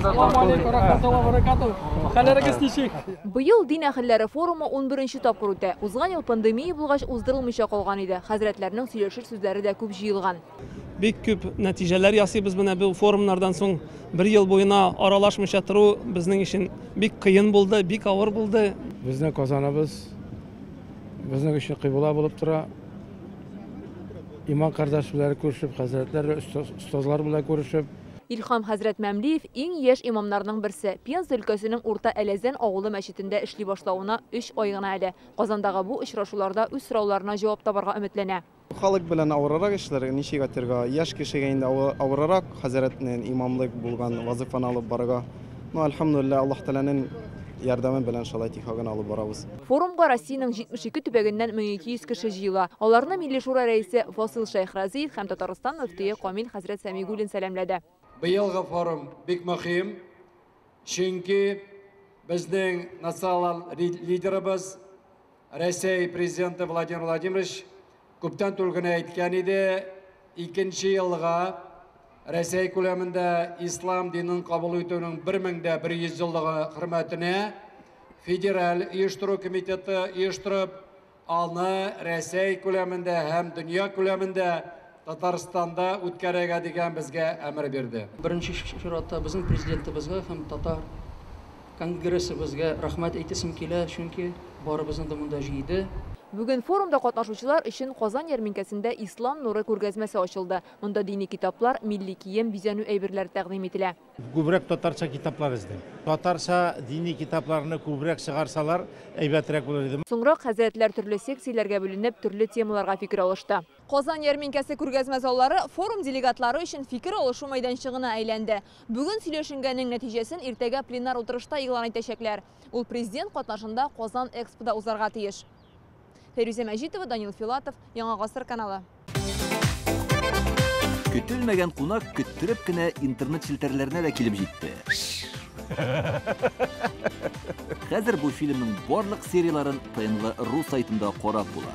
Ассаламу алейкум рахматуллаһи ва баракатуһ. Хәлләрегез ничек? Быел дин әһелләре форумы 11 тапкыр үтә. Узган ел пандемия булгач уздырылмыйча калган иде. Хәзрәтләрнең сөйләшер сүзләре дә күп җыелган. Бик күп нәтиҗәләр ясыйбыз менә бу форумнардан соң. Бер ел буена аралашмыйча тору безнең өчен бик кыен булды, бик авыр булды. Безнең Казаныбыз безнең өчен кыйбла булып тора. Иман кардәш белән күрешеп, хәзрәтләр, остазлар белән күрешеп. Илһам хәзрәт Мәмлиев иң яшь имамнарның берсе. Пенза өлкәсенең Урта Әләзән авылы мәчетендә эшли башлавына 3 ай гына әле. Казандагы бу очрашуларда үз сорауларына җавап табарга өметләнә. Халык белән авыррак эшләр, ничек әйтергә, яшь кешегә инде авыррак хәзрәтнең имамлык булган вазифаны алып барырга. Ну, әлхәмдүлилләһ, Аллаһ Тәгаләнең ярдәме белән шулай тихагын алып барабыз. Форумга Россиянең 72 төбәгеннән 1200 кеше җыела. Аларны Милли Шура рәисе Фасил Шәйхразиев һәм Татарстан мөфтие Камил хәзрәт Сәмигуллин сәламләде. Быелгы форум бик мөһим, чөнки безнең националь лидерыбыз Россия президенты Владимир Владимирович күптән түгел генә әйткән иде, икенче елга Россия күләмендә ислам динен кабул итүнең 1100 еллыгы хөрмәтенә Федераль оештыру комитеты оештырып, аны Россия күләмендә һәм дөнья күләмендә Татарстанда үткәрергә дигән безгә әмер бирде. Беренче чиратта безнең президентыбызга һәм татар конгрессыбызга рәхмәт әйтәсем килә, чөнки барыбызны да монда җыйды. Бүген форумда катнашучылар өчен Казан ярминкәсендә Ислам нуры күргәзмәсе ачылды. Монда дини китаплар, милли кием, бизәнү әйберләре тәкъдим ителә. Күбрәк татарча китаплар эзлим. Татарча дини китапларны күбрәк чыгарсалар, әйбәтрәк булыр иде. Соңрак хәзрәтләр төрле секцияләргә бүленеп, төрле темаларга фикер алышты. Казан ярминкәсе күргәзмә заллары форум делегатлары өчен фикер алышу мәйданчыгына әйләнде. Бүген сөйләшенгәннең нәтиҗәсен иртәгә пленар утырышта игълан итәчәкләр. Ул президент катнашында Казан Экспода узарга тиеш. Фәйрүзә Мәҗитова, Данил Филатов, Яңа Гасыр каналы. Көтелмәгән кунак көттереп кенә интернет челтәрләренә дә килеп җитте. Хәзер бу фильмның барлык серияларын ТНВ ру сайтында карап була.